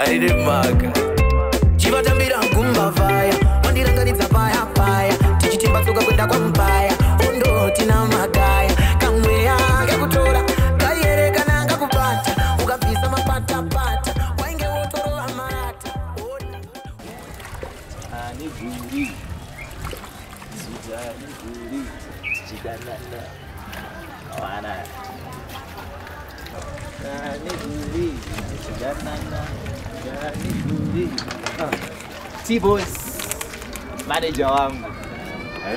Rine mhaka. Chivatambira gumbavhaya, wandirangaridza paya paya, tichitimba tsoka kuenda kwamupaya, ondo tina magaya, kamweya kekutora kaierekana kakubata, ukabvisa mapatapata wainge wotorova marata. Aneguri zuta neguri tichidanana wana aneguri tichidanana aneguri. T-Boys, manager wangu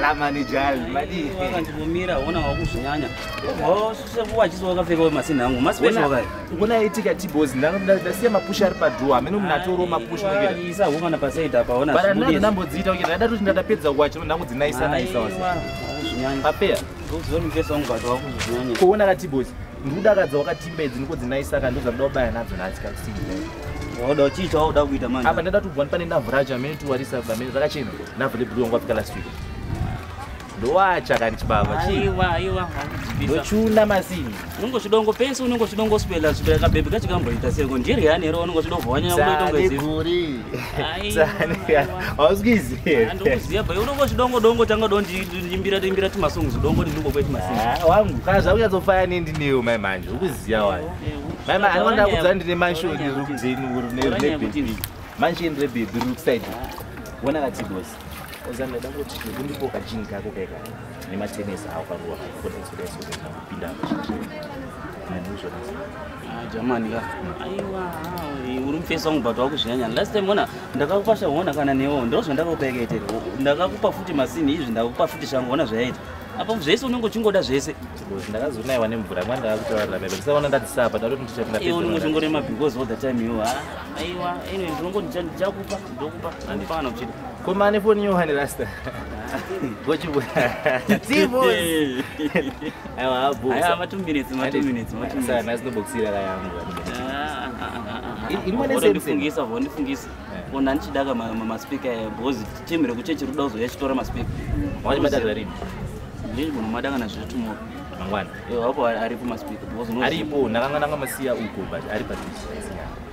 la manager madi Wakandimumira ona wakuzvinyanya. Wachisi wakapfeka masini angu maspecial wakai. Ukona itika T-Boys, ndasiya mapusha ari padhuwa amene munatoro mapusha nekera. Isa hukana pasaidi apa ona. Bara ndinado ndambodziita kuti ndada kuti ndadapedza kuwacha ndangodzinaisa naisa wase. Wakuzvinyanya. Papeya. Uziva mufesi wangu but wakuzvinyanya. Kuona ka T-Boys, ndikudakadza wakatimba idzi ndikodzinaisa ka ndozvandoda kubaya nadzo nhasi ka single. Wauda uchiita wauda kuita manje. Apa ndada tubva pane navhu racho amene tiwarisa amene rakachena. Navhu rebhuru wangu wapfeka last week. Ndowacha kani chibaba chii. Aiwa aiwa wakudzipisa. Ndochuna masini. Unongochidongo pesi unongochidongo spela spela kabhebhi kachikamboita seko ndiri yani here unongochidovhwanya kutoita unge zivo. Guri. Aiwa. Hausikizi. Andikuziya bhai unongochidongo dongo tanga dondiimbira imbira timasongs dongo ndinongokweti masini. Ah, wangu kana zvakunyatsofaya nendinewo mai manje ukuziya wani. Mai manje anoda kudza ndine mansion riri kudzeni rine bhebhi. Mansion rebhebhi riri kuside. Wona ka T-Boys. Ozanda ndangoti kundipo kajini kako kaika nematenesi awo karuwa kodaisodaisodai kupinda apa. Jamani ka aiwa uri mufesi wangu but wakuzvinyanya. Last time ona ndakakupa shaona kana newo ndozvandakakupa yakaita here. Ndakakupa futi masini izvi ndakakupa futi shangu ona zvayaita. Apa zvese unenge uchingoda zvese. T-Boys ndakazonaiwa nemvura mwana ndakakutaurira mai ndisaona ndadzisapa ndadoti ndichapinda. Iwe unenge uchingorema because all the time iwe. Aiwa anyway ndinongoti ndichakupa ndokupa andipa kana uchida. Koma ane foni yohani rasta. Gochibo. T-Boys. Aiwa abo. Aiwa ma 2 minutes ma 2 minutes ma 2 Saka minutes. nhasi ndobokisira kayangu. Iri mune same same. Ndifungisa vondifungisa. Ona ndichidaka maspika aya because team rekuchechi ruda kuzoya chitora maspika. Wachimadakira rini? Ndinogona madaka nazvo tomorrow. Mangwana. Ewa hapo aripo maspika because unoziva. Aripo ndakanga ndanga masiya uko but ari padhuze.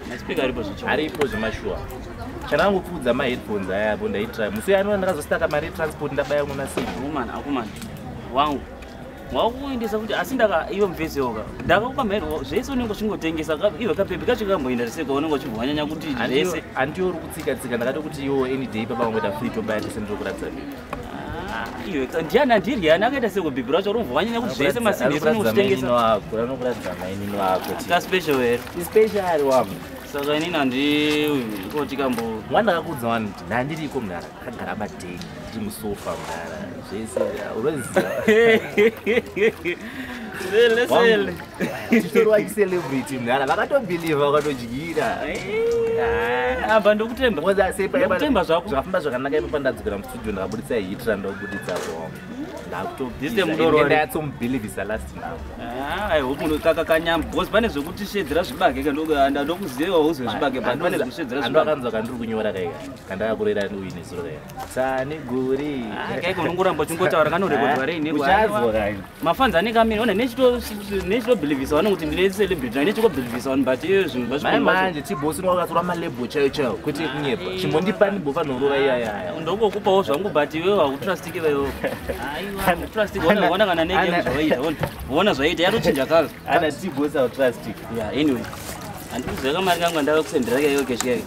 Maspika aripo zvicho. Aripo zvemashuwa. Chandangopfuudza maheadphones aya apo ndaitry. Musi ano ndakazostaka mari yetransport ndabaya muna sei. Akumana akumana. Wangu. Wakuendesa kuti asi ndaka iwe mufesi yoka. Ndakakupa mhero zvese unenge uchingotengesa iwe kapepi kacho kamboenda seko unenge uchibwanyanya kuti zvese. Andiyo uri kutsika tsika ndakatokuti iwo any day papa wangoita free tobaya tese ndinokuratidza bhebhi. Iwe ndiani andiriyani akaita seko bhebhi racho urumvwanyanya kuti zvese masini ese unenge uchitengesa. Ako anokuratidza mainino ako. Ka special here. Special wangu. Saka inini handi iko chikambo Mwana ndakakudza wani kuti ndandiriko mudhara ndakagara padheni ndiri musofa mudhara zvese unoziva. Sele sele. Chitori wachicelebrity mudhara vakatobhilivha vakatodyira. Apa ndokutemba. Ndokutemba zvako. Zvakafamba zvakanaka ipapo ndadzokera mustudio ndakabuditsa hit randakubuditsapo. This time mudoro wari. Ndakutobhilivhisa last now. Ah, I hope unokaka kanyama because pane zvekuti shedzera zvibage ndokuziva uzwe zvibage but pane zvekushedzera Andu zvibage. akanzwa kandiri kunyora kaika kandakakurera uine zuro kaika tsane guri. Ah, kaiko unongoramba uchingotaura kanorekodwa reini. Uchazwa kaini. Mafanzi anenge amire ona nechitobhilivhisa vano kuti ndine celebrity nechikobhilivhisa vanhu but iyo zvinhu Mai zvacho manje T-Boss unowakatora malebho chaiyo chaiyo kwete kunyepa chimbondipa ndimbofanirova iyayaya. Ndokukupawo zvangu but iwewe hautrustiki vewo. Aiwa hautrustiki ona ona kana neke zvawaita ona ona zvaita yatochinja kala. Ana T-Boss autrustiki. Yeah, anyway handikuziva kamari kangu andakakusendera kaiyo keshi kaiko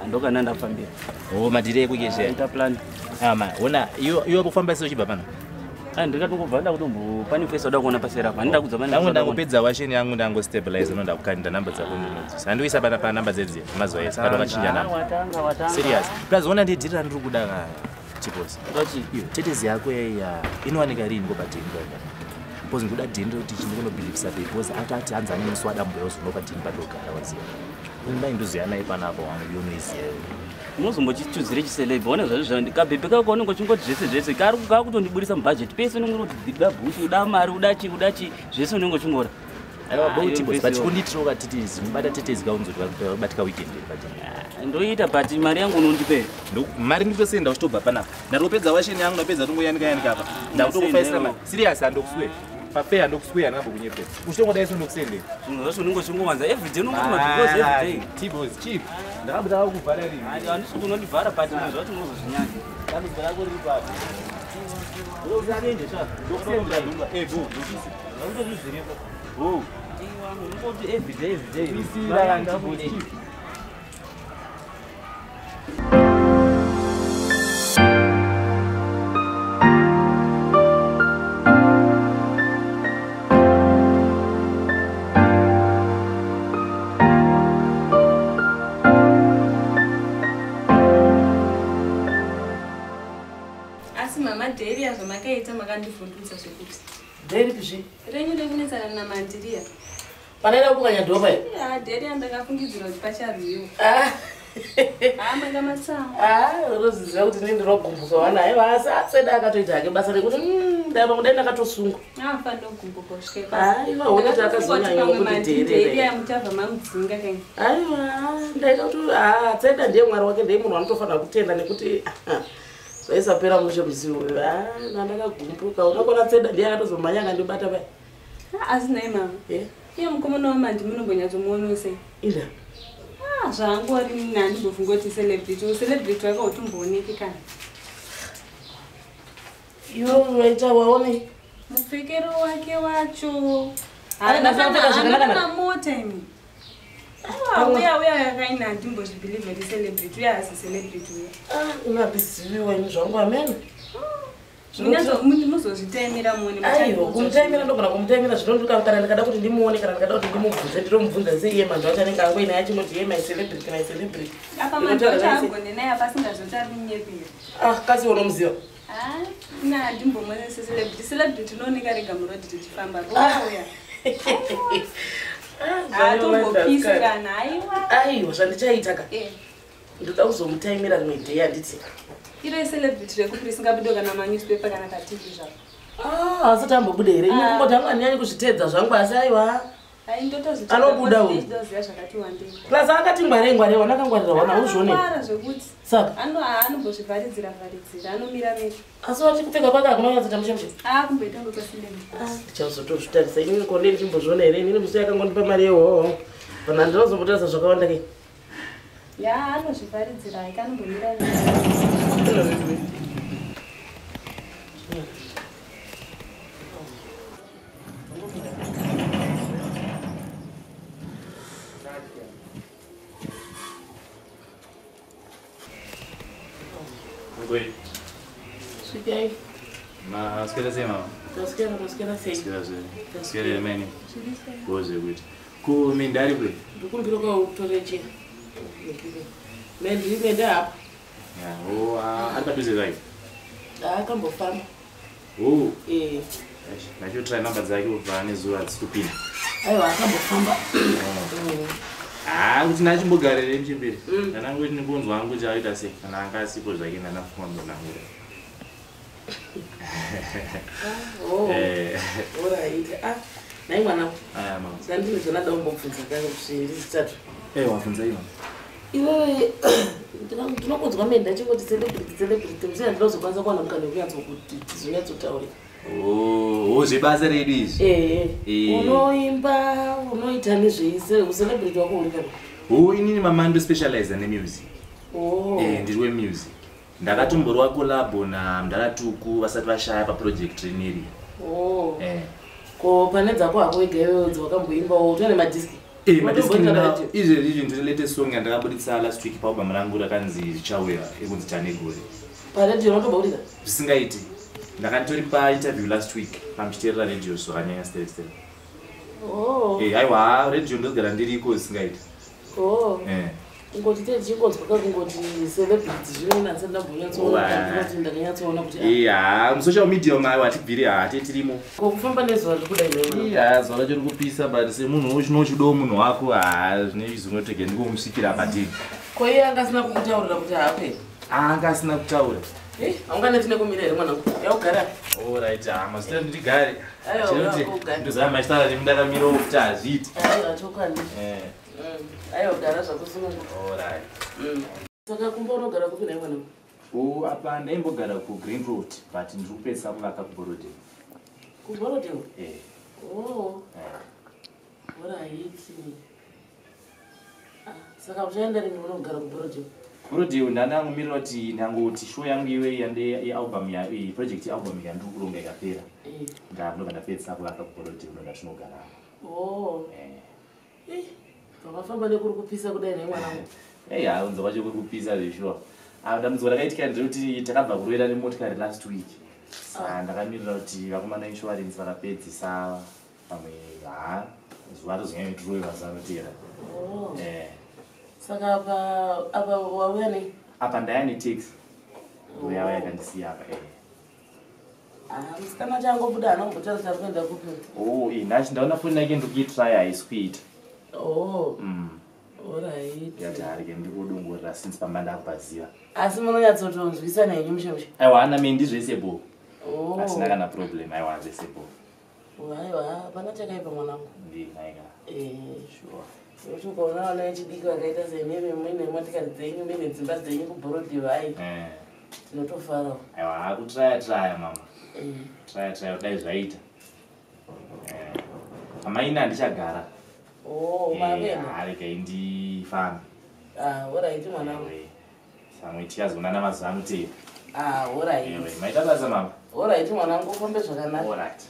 ndokana ndafambira. O madhiri ekukeshe. Ita plan. Ama ona iwe kufamba sei uchibva pano? Ah, ndikatongobva ndakutombo pane fesa uda kuona pasera apa handida kudza pane Ndangu fesa uda kuona. ndangopedza washeni yangu ndangostabilize no ndakukandida namba dzako ndinodzisa handiuisa pana panamba dzedzi mazuva ese kana wakachinja Ah, namba. Watanga watanga. Serious plus ona ndidhiri randiri kuda ka T-Boss. Tochi. Iyo tetezi yako yaiya inowanika rini kopadheni kaika because ndikuda dheni rekuti chindikunobilivisa be because atati hanzi ane musi wadambuya uzonopa dheni padogara waziva ndai ndoziya naye panapa wangu iyo unoiziya. Unozombochichuzire chiceleb ona zvazvo zva kabhebhe kako unenge uchingoti zvese zvese kari kakutondibudisa mubhajeti pese unenge unoti uda bhusu uda mari uda chi uda chi zvese unenge uchingora. Aiwa Ah, bo iyo T-Boss vese but yo. kunditiro katetezi mubata tetezi kaunzoti vabatika weekend padheni. Ndoita but mari yangu unondipe. Mari ndikutosenda uchitobva panapa ndatopedza washeni yangu ndapedza tongoyanika yanika apa ndakutokufaisira mari serious handokuswe. Pafeya ndokusquare ndingambokunyepera. Uchitongodai so ndokusendera. Zvinhu zvacho unenge uchingowanza everyday unongoti madhikozi everyday. T-boys chief. Ndakambotaka kukuvhara rini. Handisi kuti unondivhara but zvinhu zvacho unozozvinyanya. Dambudziko rako riri papi? Ndokusende sha. Ndokusendera dhunga. Eh, go. Ndokisi. Ndozviripo. Go. Unongoti everyday everyday. Isira kana T-boys chief. Asi mama Deria zvamakaita makandivhundutsa zvekuti. Nderipi zve? Renyu rekunetsana naMandiria. Panaida kupukanya dhopa iyo? Ya, Deria ndakafungidzira kuti pacharwiwa. Ah. Ah, manga matsamwa. Ah, unoziziva kuti inini ndinogumbuka wana. Aiwa, asi atseda akatoita hake basa rekuti dai pamwe dai ndakatosungwa. Anofanira kugumbuka kusvika Aiwa, hona kuti akazonyanya kundidherera. Deria muchabva mamudzinga kai. Aiwa, ndaida kuti ah, tseda ndiye mwari wake, ndiye munhu anotofanira kutenda nekuti zvaisapera mushe musi uyu. Ah, ndakagumbuka. Unokona tseda ndiye akatozomhanya akandibata paya. Asi nhai mama. Eh, Iye mukomana waMandi munombonyatsomuonawo sei? ida. Ah, zvaangori nini handimbofunga kuti celebrity. Celebrity wake hautombooneki kana. Iwe waita waone. Mupfekero wake wacho. Anenge asina kupfeka zvakanaka Haana mota imi. Uya uya yakaina handimbozvibhilivhe kuti celebrity uya asi celebrity uya. Ah, inabisiwa ini zvangu amene. Muzozvitaimira muone. Aiwa, kumutaimira ndogona kumutaimira zvinondiruka kana ndikada kuti ndimuone kana ndikada kuti ndimubvunze nditomubvunza sei iye manhu acho anenge angoinaye achingoti iye my celebrity my celebrity. Apa manhu acho agone naye apa asingazoti ari kunyepera. Ah, kasi unomuziva. Ah, ina handimbomuone secelebrity. Celebrity unooneka rega murodhi tichifamba. Uya uya. Haatombopisi kana aiwa. Aiwa, zvandichaita ka. Eh. Ndoda kuzomutaimira rimwe day handiti. Iro icelebrity rekupi risingabude kana manewspaper kana patv zvapo. Ah, asati ambobuda here? Ini Ah. kungoti hangu handinyanyi kuzviteedza zvangu asi aiwa. Ai ndotozviteedza Anobuda uyu. ndichidoziva zvakati wandei. Plus akati ngwarei ngwarei wana akangwarira wana uzvione. Anongwara zvekuti Saka anombozvivharidzira vharidzira anomira mira. asi wati kupfeka kwake hakunonyatsoita mushe mushe. Aakumboita ngekwasinemi. Ndichazotozvitarisa inini konde ndichimbozviona here inini musi yakangondipa mari yehoho. Vanhu handinozombotarisa zvakawanda ke. Ya anozvivharidzira aika anombomira mira. Ngoi. Svikai. Maswera sei mama? Taswera, taswera sei? Maswera sei. Maswera here maini? Go zvekuti. Ko Mendi ari kwe? Ndikumbira kwautore chira. Mendi, Mendi haapo. Ya, oh, ah, ari padhuze zvake. Akambofamba. Oh, Eh. eish, ndachotry namba dzake kubva nezuva hadzisi kupinda. Aiwa akambofamba. Ah, kuti ndachimbogarire muchembere. Ndanangoti ndimbonzwa hangu kuti aita sei kana anga asipo zvake ndanafunga mbonangura. Oh. Eh, Alright. Ah, nhai mwana. aya mama. Ndandine zvandada kumbobvunza kare zviviri zvitatu. Eh, wabvunza iwe. Iwewe ndinokunzwa Mendi achingoti celebrity celebrity musi handinozokwanisa kuwana mukana wekunyatsokuti tizonyatsotaurira. Oh, oh, zvebasa redu izvi. Ehe. Eh. Unoimba, unoita nezvei celebrity wako uri kana? Oh, inini mama ndospecializa nemusic. Oh. Eh, ndiri wemusic. Ndakatomborwa collabo naMndaratuku vasati vashaya paproject reneri. Oh. Eh. Ko pane dzako hako wega iwewe dzawakamboimbawo utone madhiski? Eh, madisiki Unotomboita radio? izvezvi izvi ndine latest song yandakabuditsa last week paalbum rangu rakanzi zvichauya ikunzi tane gore. Paredhiyo unotomboburitsa? Zvisingaiti. Ndakanditori painterview last week pamuchiteerera radio zvakanyanya sterek sterek. Oh. Eh, aiwa radio ndogara ndiriko zvisingaiti. Oh. Eh. Kungoti tee tichingonzwa ka kungoti celebrity zvino handisati ndambonyatsoona kuti ndakanyatsoona kuti ah, Eh, ha, musocial media umu aiwa hatibviri hate tirimo. ko kufamba nezuva riri kudai nhai Iya, zuva racho rikupisa but semunhu uchinochidawo munhu wako ha zvine izvinotege ndikomusvikira patiri. Ko iye anga asina kukutaurira kuti haape? Anga asina kutaura. Eh, haunganeti nekumira here mwanangu? Yaugara. Alright, ha, mazita ndigare. Aiwa, Chinoti ugare. ndozama machitaura nemi ndakamirawo kuti hazviiti. Aiwa, chokwadi. Eh, Aiwa, gara zvakusununguka. alright. Saka kumba unogara kupi nhai mwanangu? Oh, apa ndaimbogara kuGreen Road but ndiri kupedzisa kuvaka kuBorodale. KuBorrowdale? Eh. Oh. Eh. Alright. Ah, saka uchaenda rini unogara kuBorrowdale? Borrowdale ndandangomirira kuti ndangoti show yangu iwe yande yealbum ya project yealbum yandiri kuronga ikapera. Eh. Ndabva ndapedzisa kuvaka kuBorrowdale ndo ndatinogara. Oh. Eh. Eh, pamafamba nekuri kupisa kudai nhai mwanangu. Ei, haunza kwacho kuri kupisa zveshuwa. Ah, dambudziko rakaitika nderekuti takabva kurovera nemotikari last week. Saka ndakamirira kuti vakomana insurance vakapedzisa pamwe ha zuva rozonyanya kuti rove mazuva anotera. Oh. Eh. Saka apa wauya nei? Apa ndaya netaxi. Ndoyauya yakandisiya apa eh. Ah, musikana changobuda haana kumbotaura kuti ari kuenda kupi. Oh, eh, nhasi ndaona foni yake ndikuitraya haisi kuita. Oh. Alright. Ndikati harike ndikudongorera since pamba ndakupaziva. Asi munonyatsotonzwisana henyu mushe mushe. Aiwa ana mimi ndizvese bo. Oh. Hatina kana problem aiwa zvese bo. Aiwa, hapana chakaipa mwanangu. Ndinaika. Eh. Sure. Nokuti ukaona vana vechidiki vakaita semimi muine motikari dzenyu muine dzimba dzenyu kuBorrowdale hai. Eh. Tinotofarawo. Aiwa kutraya traya mama. Eh. Traya traya kudai zvaita. Eh. Amaina handichagara. Oh, makuenda. Haregai ndifambe. Ah, alright mwanangu. Ewe. Samwe tichazoonana mazuva anotera. Ah, alright. Ewe, maita basa mama. Alright mwanangu, ufambe zvakanaka. Alright.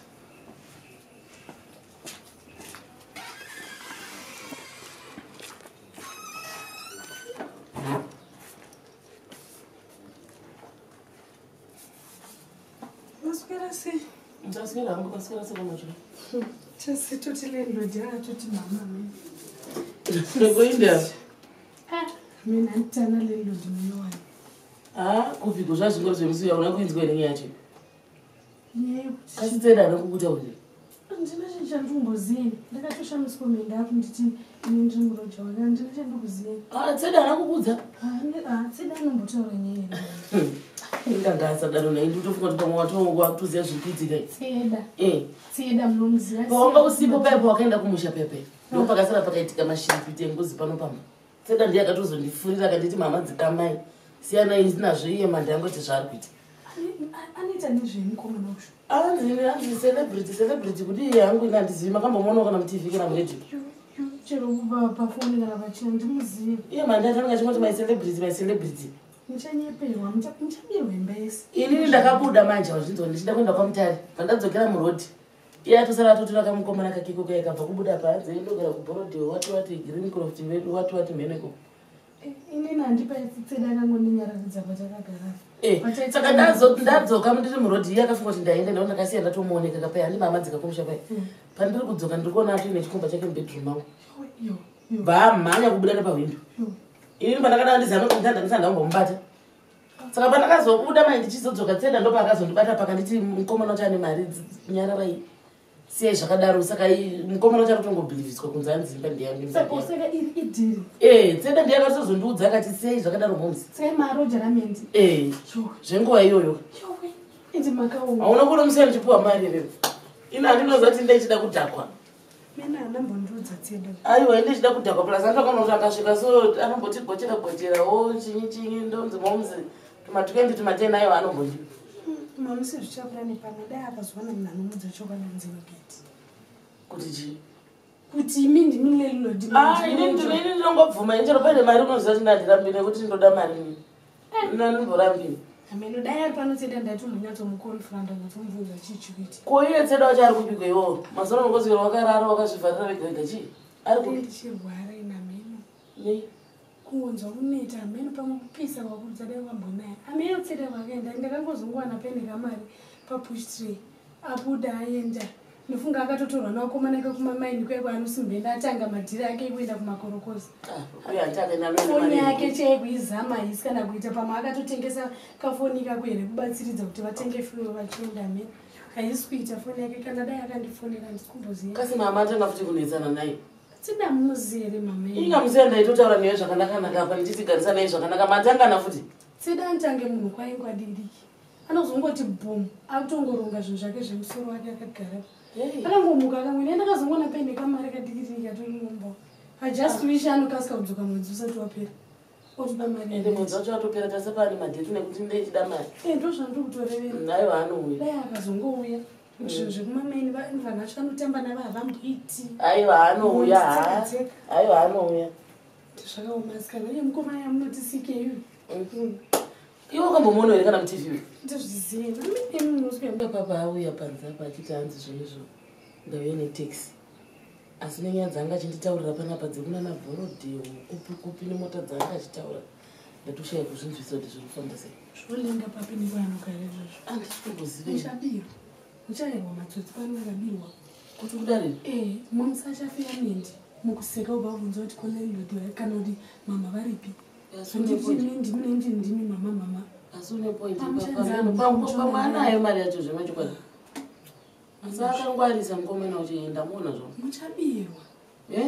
Maswera sei? Ndaswera hangu, kaswera sekunocho. Chasi toti landlord akatoti mama mina. Nekuinda. Ah, mina handitana landlord munyowani. Ah, kupiko zvazvingori zvemusi uya una kuinzwa here nyaya yacho? Nyaya yekuti Kasi tseda anokukuta kuti. Handina chinhu chandimboziva. Ndakatoshamiswa menda akunditi ini ndiri muroja wake. Handina chandikuziva. Ah, tseda haana kukudza. Ah, tseda anombotaura nyaya here. Inga asadaro nhai nditofunga kuti pamwe watoziva zviri kuitika. Tseda. Eh. Tseda munomuziva. Pawanga usipo paipo wakaenda kumusha pepe. Ndipo pakasara pakaitika mashiripiti engozi pano pamba. Tseda ndiye akatozondifurira akanditi mama dzikamai. Siyanai nazvo iye mandi angoti zvaari kuita. Anoita nezvemukomana uyu. Anzi celebrity celebrity kudii hangu ini handizivi makambomuonawo kana muTV kana muredhiyo. Chero pafoni kana pachina ndimuzivi. Iye mandi acho anenge achingoti my celebrity my celebrity. Muchanyeperwa, muchabirwa imba yese. Inini ndakabuda manje wazvinzwa ndichida kuenda kwaMutare. Pandadzokera murodhi. Iye atosara atotora kamukomana kake ikoko akabva kubuda panze ndogara kuBorrowdale wati wati Greencroft vedu wati wati mheneko. Inini handipa tseda akangondinyaradza patakagara. Eh, saka ndadzoka ndiri murodhi iye akafunga kuti ndaenda ndaona ndakasiya ndatomuoneka kapai handi mama dzika kumusha pai. Pandiri kudzoka ndiri kuona atoine chikomba chake mubedroom mangu. Yo, Bva mhanya kubuda nepahwindo. yo. Inini pandakada ndizame kumutanda ndisati ndambomubata. Saka pandakazobuda mai ndichizodzoka tseda ndopaakazondibata pakanditi mukomana wacho ane mari nyararai. Siyai zvakadaro saka mukomana wacho arikutongobhilivhiswa kunzi anzi imba ndeyangu imba Saka ndeyangu. usaka idhiri. Eh, tseda ndiye akatozondiudza akati siyai zvakadaro momusi. Saka maroja ramendi. Eh, Yo, zvenguva iyoyo. yowe. Indi makaoma. Hauna kuona musi ndichipuwa mari here? Ini handinoziva kuti ndaichida kudhakwa. Mina handambondiudza tseda. Aiwa ine ndichida kudhakwa plus andakaona kuti akasvika so anomboti gochera gochera o chinyi chinyi ndonzi momusi tuma 20 tuma 10 aiwa anombondipa. Mamusi zvichapera nepamwe dai akazowana munhu anomudza chokwadi kunze kwegate. Kuti chii? Kuti imi ndimi landlord. Ah, ini ndinongobvuma ini chero paine mari unoziva kuti ndandirambi nekuti ndoda mari ini. Ndinondorambini. Ameno dai ari pano tseda ndaitombonyatsomukonfranta nyatsomubvunza chii chikuita. Ko iye tseda wacho ari kupiko iwowo? Mazuva ano unongozwira wakarara wakazvivharira wega wega chii? Ari Dai kupi? ndichirwara ini ameno. Nei? Kungonzwa kuneta ameno pamwe kupisa kwakurudza dai kwambonaya. Ameno tseda kwakaenda ndakangozongowana paine kamari papush tray. Abuda aenda. Ndofunga akatotorwa navakomana kekumamaini kuya kwaanosimboenda atanga madhiri ake ekuenda kumakorokoza. Ah, uye hanti akaenda anoenda Foni mari. yake chaikuizama haisi kana kuita pamwe akatotengesa kafoni kako here kubatsiridza kuti vatenge fuel vachienda ameno. Haisi kuita foni yake kana dai akandifonera handisi kumboziva. Kasi mama atanga futi kunetsana naye. Tsida munoziva here mama yenyu? Inga musiya ndaitotaura newe zvakanaka-naka apa ndichitigarisa naye zvakanaka matangana futi. Tsida anotange munhu kwaingwa didiki. Anozongoti bhum akutongoronga zvinhu zvake zvemusoro wake akagara. Hey. Akangomuka kamwe ndakazongoona paine kamari kadikidiki katori mumba. I just wish anokasika kudzoka mwedzi usati wapera. Otoda mari. Ende mwedzi wacho watopera tase paane madheti nekuti ndeichida mari. Eh, ndozvandiri kutorevera. Aiwa anouya. Dai akazongouya. Zvekumameni vanhu vacho vanotamba navo havamboiti. Aiwa anouya. Aiwa anouya. Zvakaoma sikana. Iye mukomana yamunoti CK. Iwe wakambomuona here kana muTV? Ndizvizive. Amene munozwa. Papa auya panze apa achiti hanzi zvoizvo ndauya netaxi. Asi nenyaya dzanga achinditaurira panapa dzekunana Bhorodheo kupi kupi nemota dzanga achitaura. Ndatoshaya kuzvinzwisa kuti zviri kufamba sei. Zvolenga papi nekwaanogara izvozvo. Handisi kumboziva. Muchabirwa. Muchaerwa matsotsi pano akabirwa. Kuti kudarei? Mumusachafira mendi. Mukuseka ubva wabvunza kuti ko landlord kana kuti mama varipi. Ndimi ndimi mama mama. Asi une point pamwe anayo mari yacho zvemachokwadi. Asi akangwarisa mukomana uchienda muona zvo. Muchabirwa.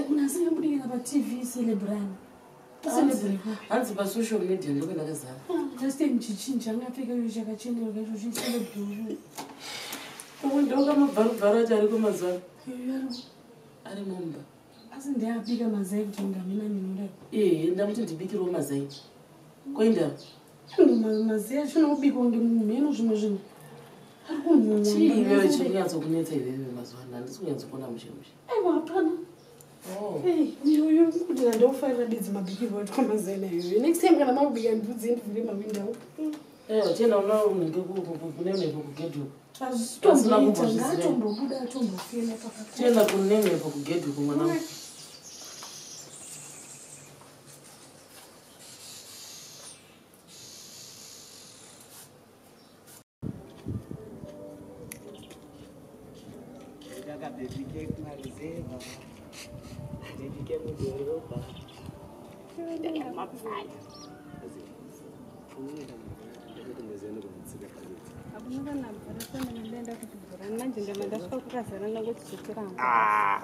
Munhu asingabudikira paTV celebrani. Hanzi pasocial media ndiko ndakazara. Last time chichinja angapfeka iyo chakachenerwa izvo chicelebrate. Pamwe ndokamabvarubvaru acho ariko mazuva ari mumba. Asi ndeyabika mazai kuti ngamina minoda. Ndamuti ndibikirewo mazai. Koenda? Mazai acho anobikwa ngemheno zvimwe zvinhu. Ari kunhuwa. Chii iwewe chiri kunyatsokunetsa iwewe mazuva ano? Handisi kunyatsokuona mushe mushe. Aiwa hapana. Uyu kuti ndandofarira bedzi mabikirwo aitwa mazai naiyoyo. Next time kana makubika ndudzi ndivhure mawindow. Chienda unenge kune mhepo kugedhi uko. Hazvitomboita, ngaatombobuda atombofema papa. Chienda kune mhepo kugedhi uko mwana wangu.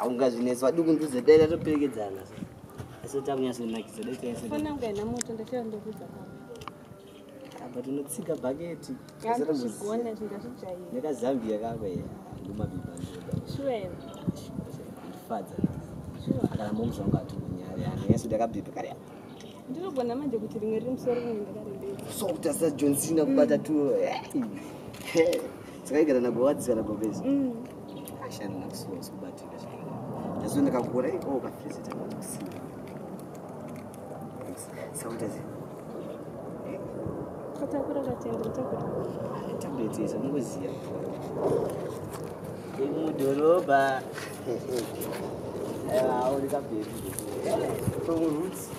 Ungazvinetswa duku ndudze dai tatoperekedzana. Asi takunyatsonakidza dai taisa. Apa tinotsika bhaketi. Nekazambia kako ndomabiba ndoda. Ndifadza. Kana momzi wangu atikunyari anonyatsoda kabhibhi kare. Ndinogona manje kuti rimwe riri musoro rimwe ndakarembedza. So kuti asa John Cena kubata tu. Sakaigara nagowadzisa nagobeza. Ashana nakusuwa sikubatika zvakanaka. Ndazo ndakakura iko kafezi takakusiya. Sauta zi. Katakura katenda takura. Tablet isa mungoziya. Imudhorobha. Auri kabhebhi. From roots.